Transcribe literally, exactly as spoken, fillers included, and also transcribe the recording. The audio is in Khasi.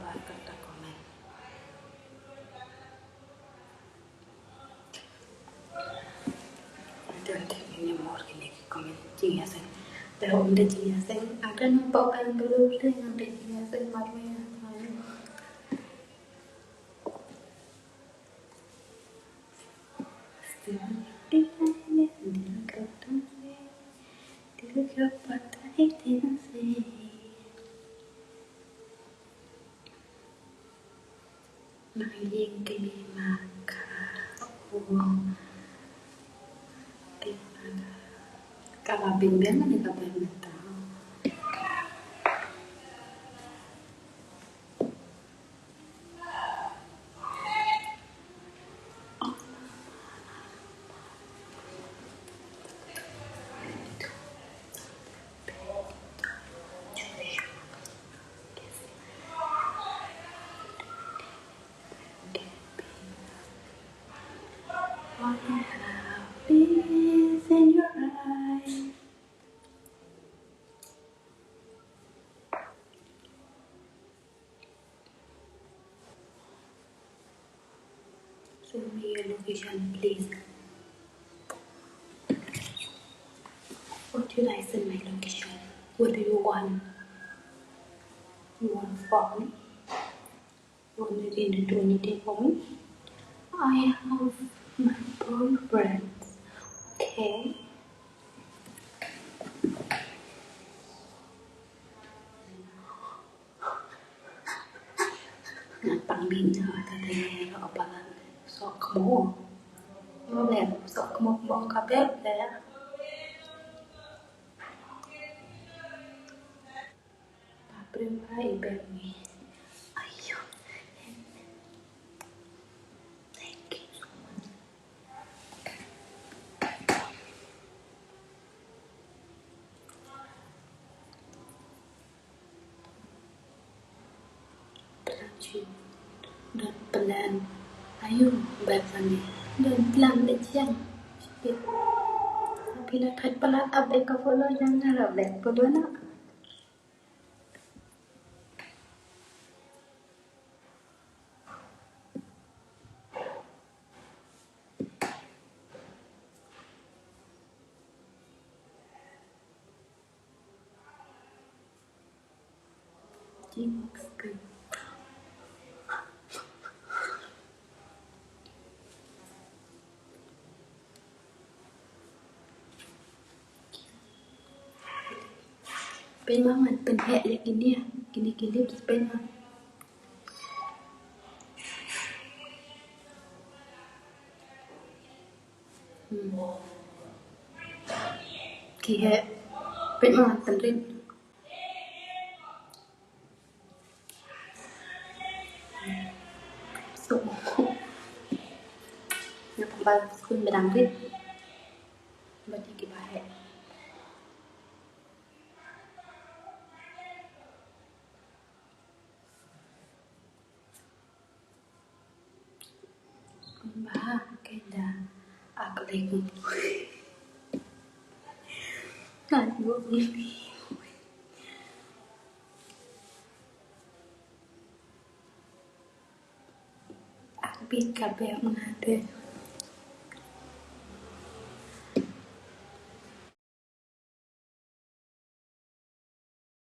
Kata comment. I don't think anymore kine ki comment jingïaseng. Te ym da jingïaseng, I don't know about Bangalore, te ym da jingïaseng marwei. Nang ïeng kane ma ka. Ka la bing biang ne ka bing mynta. Wanna have peace in your eyes. Send me your location, please. What should I send my location? What do you want? You want for me? You want me to do anything for me? I have my boyfriend. Okay. Nga pang bim na ta te ro palat sok mo. Mo ber sok mo mo ka ber te. Prim ba i ber ni. Ayo. Thank you so much. Plan shu. Don plan. Ayu, bad lagi. Don plan de chiang. Tapi la thait palat up de ka follow jang na la back follow na. Pynban ngan pynheh ïa kine, kine ki lips pynban. Hmm. Ki heh pynban ngan pynrit. So, nga pynban skun ba dang rit. Ba ki ba heh. Ba kenda ak lek. Ak bu. Ak bi ka bek mnate.